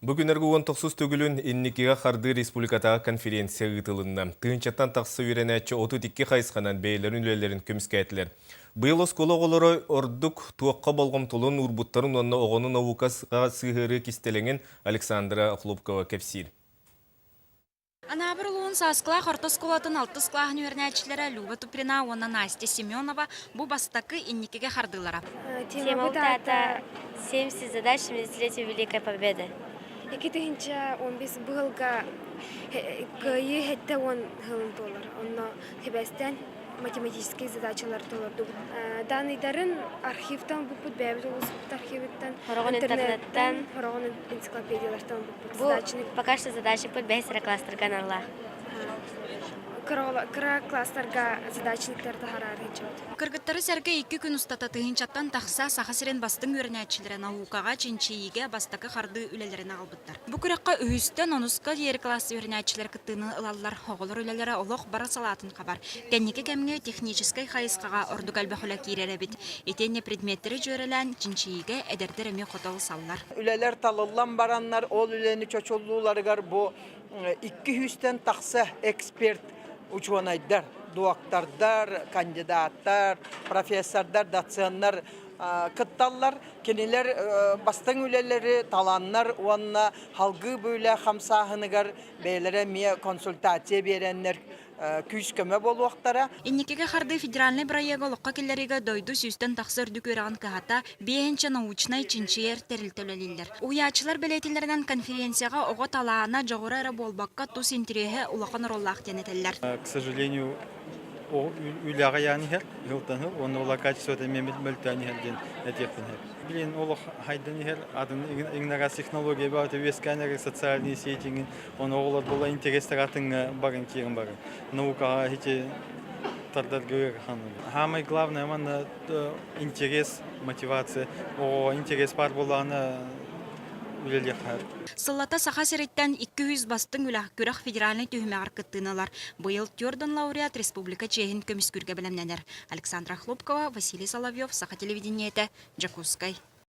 Бу күннэргэ уон тохсус төгүлүн Инникигэ хардыы республикатааҕы конференция ыытылынна. Тыһыынчаттан тахса үөрэнээччи 32 хайысханан бэйэлэрин үлэлэрин көмүскээтилэр. Быйыл оскуола оҕолоро ордук туохха болҕомтолорун уурбуттарын уонна оҕону наукаҕа сыһыарыы кистэлэҥин Александра Охлопкова кэпсиир. Анаабыр улууһун Сааскылаах орто оскуолатын алтыс кылааһын үөрэнээччилэрэ Люба Туприна уонна Настя Семенова бу бастакы инникигэ хардыылара. Тема аата 70 задач 70-летия Великой Победы. 2015 быһылга Кыайыы 70 сылын туолар. Онно сибээстээн математическай задачалар толордубут. Данныйдарын архивтан булпут, бэйэбит улууспут архивыттан, Хороҕон интернеттан, хороҕон энциклопедиялартан булпут. Бу пока что задача бэһис эрэ класстарга аналлаах. Кыра класстарга задачниктар таһараары сылдьабыт. Кыргыттары сэргэ икки күн устата тыһыынчаттан тахса Саха сирин бастыҥ үөрэнээччилэрэ наукаҕа, чинчийиигэ бастакы хардыы үлэлэрин аҕалбыттар. Бу күрэххэ үһүстэн онуска диэри кылаас үөрэнээччилэр кыттыыны ылаллар. Оҕолор үлэлэрэ олох бары салаатын хабар. Кэнники кэмҥэ техническэй хайысхаҕа ордук элбэх үлэ киирэр эбит. Итиэннэ предметтэри дьүөрэлээн чинчийиигэ эдэрдэр эмиэ хото ылсаллар. Үлэлэр талыллан бараннар, ол үлэни чочуллууларыгар бу икки сүүстэн тахса эксперт учуонайдар, дуоктардар, кандидаттар, профессордар, доценнар кытталлар. Кинилэр бастыҥ үлэлэри таланнар уонна халгыы бу үлэ хамсааһыныгар бэйэлэрэ эмиэ консультация биэрэннэр күүс-көмө буолуохтара. Инникигэ хардыы федеральнай бырайыагы олоххо киллэриигэ дойду сүүстэн тахса үрдүк үөрэҕин кыһата, биэһинчэ научнай чинчийэр тэрилтэ үлэлииллэр. Уһуйааччылар бэлиэтииллэринэн конференцияҕа оҕо талаана, дьоҕура эрэ буолбакка, тус интэриэһэ улахан оруоллаах диэн этэллэр. К сожалению, үлэҕэ яан иһэр, ыһылтан ыһыл, уонна ол качествота эмиэ мөлтөөн иһэр диэн этиэхпин сөп. Билигин олох хайдан иһэр, атын иҥнэҕэс технология баҕата үөскээн эрэр социальные сети ону оҕолор була интэриэстэр атыҥҥа баран киирэн баран наукаҕа ити тардарга ыарахан. Самое главное манна интерес, мотивация. Оҕоҕо интерес баар буоллаҕына үлэлиэххэ. Сыллата Саха сириттэн 200 бастыҥ үлэ күрэх федеральнай түһүмэҕэр кыттыыны ылар. Быйыл түөрт лауреат республика чиэһин көмүскүүргэ бэлэмнэнэр. Александра Хлопкова, Василий Соловьев, Саха телевидениетэ, Дьокуускай.